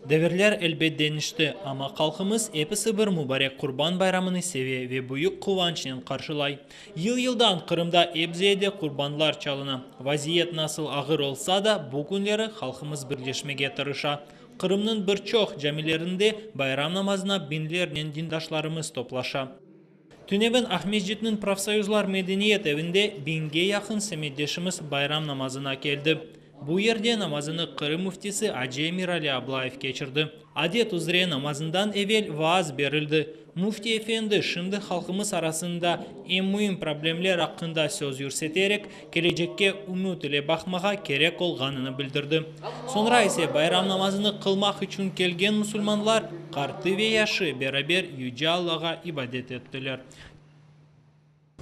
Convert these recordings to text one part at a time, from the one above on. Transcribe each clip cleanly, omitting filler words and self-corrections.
Devirler, elbet, deñişti, amma halqımız episi bir mubarek Qurban bayramını seve ve büyük quvançnen qarşılay. Yıl-yıldan Qırımda ep ziyade qurbanlar çalına. Vaziyet nasıl ağır olsa da, bu künleri halqımız birleşmege tırışa. Qırımnıñ bir çoq camilerinde bayram namazına biñlernen dindaşlarımız toplaşa. Tünevin Aqmescitniñ Profsoyuzlar medeniyet evinde biñge yaqın semetdeşimiz bayram namazına keldi. Bu yerde namazını Qırım müftisi Acı Emirali Ablayev keçirdi. Adet üzre namazından evel vaaz berildi. Müfti efendi şimdi halqımız arasında eñ müim problemler aqqında söz yürseterek, kelecekke ümüt ile baqmağa kerek olğanını bildirdi. Soñra ise bayram namazını qılmaq içün kelgen musulmanlar, qartı ve yaşı, beraber Yüce Allağa ibadet ettiler.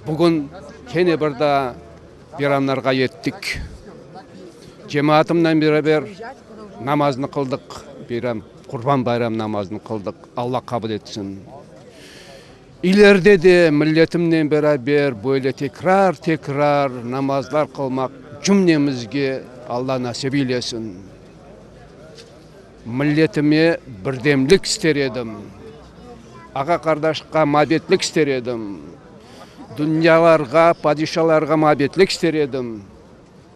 Bugün kene bir daa bayramlarğa yettik. Cemaatımnen beraber namaznı qıldıq, bayram, Qurban bayram namazını qıldıq. Alla qabul etsin. İleride de milletimnen beraber böyle tekrar-tekrar namazlar qılmaq cümlemizge Alla nasip eylesin. Milletime birdemlik ister edim. Ağa-qardaşqa mabetlik ister edim. Dünyalarğa, padişalarğa mabetlik ister edim.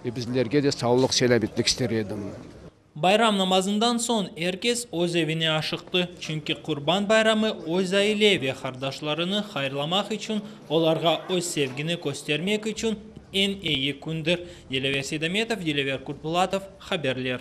Ve bizlerge de savlıq-selâmetlik ister edim. Bayram namazından soñ er kes öz evine aşıqtı, çünki Qurban bayramı öz aile ve qardaşlarını hayırlamaq içün, olarğa öz sevgini köstermek içün eñ eyi kündir. Dilâver Seydametov, Dilâver Kurtbulatov, haberler.